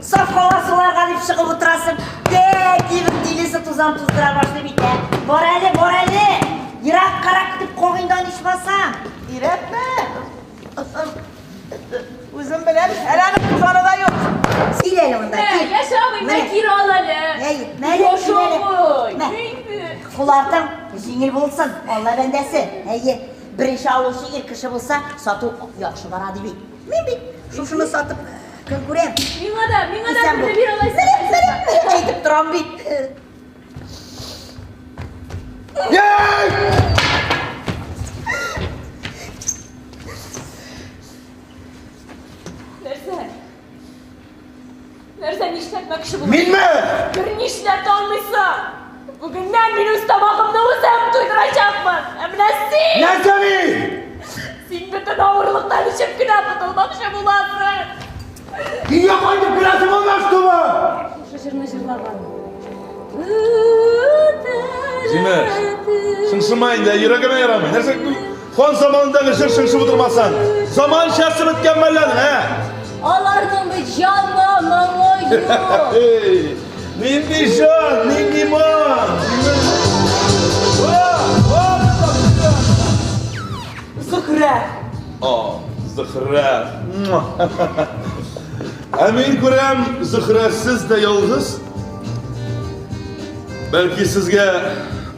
Саф һава суларга дип чыгып утырасың. Тәки бер тилесе тузан туздыра башлый бит, ә. Бар әле, бар әле. Ераккарак китеп кал инде аны ичмасам. Өйрәтмә. Үзем беләм, әле аның тузаны да юк. Кил әле монда, кил. Яшә абый, мә кире ал әле. Әй, мә әле, Яшә кил әле. абый. Мә. Кул артың җиңел булсын, Алла бәндәсе. Әйе, беренче алучы ир кеше булса, сату яхшы бара ди бит. Мин бит шушыны сатып көн күрәм. Миңа да, миңа да Исән бул. берне бир алайса. Менә, менә, әйтеп торам бит. Нәрсә? Нәрсә нишләтмәкче буласың? Минме? Бер нишләтә алмыйсың. Бүгеннән мин үз тамагымны үзем туйдырачакмын. Ә менә син, Нәрсә мин? син бөтен авырлыктан эчеп кенә котылмакчы буласың. Өйгә кайтып керәсе булмас тубы! Шушы җырны җырлаган. Зинәш, шыңшыма инде, йөрәгемә ярамый. Нәрсә хан заманындагы җыр шыңшып утырмасаң? Заман часы беткән мәллә, ә? Аларның бит җаны, моңы юк. Эй, нинди җан, нинди моң? Зөһрә. О, Зөһрә. Ә мин күрәм, Зөһрә, сез дә ялгыз. Бәлки сезгә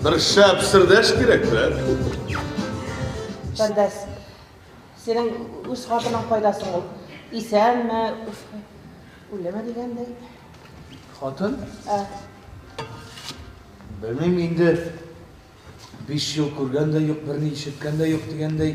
бер шәп сердәш кирәктер, ә? Фәрдәс, синең үз хатының кайда соң ул? Исәнме? Үлеме дигәндәй. Хатын? Ә, Белмим инде. 5 ел күргән дә юк, берни ишеткән дә юк дигәндәй.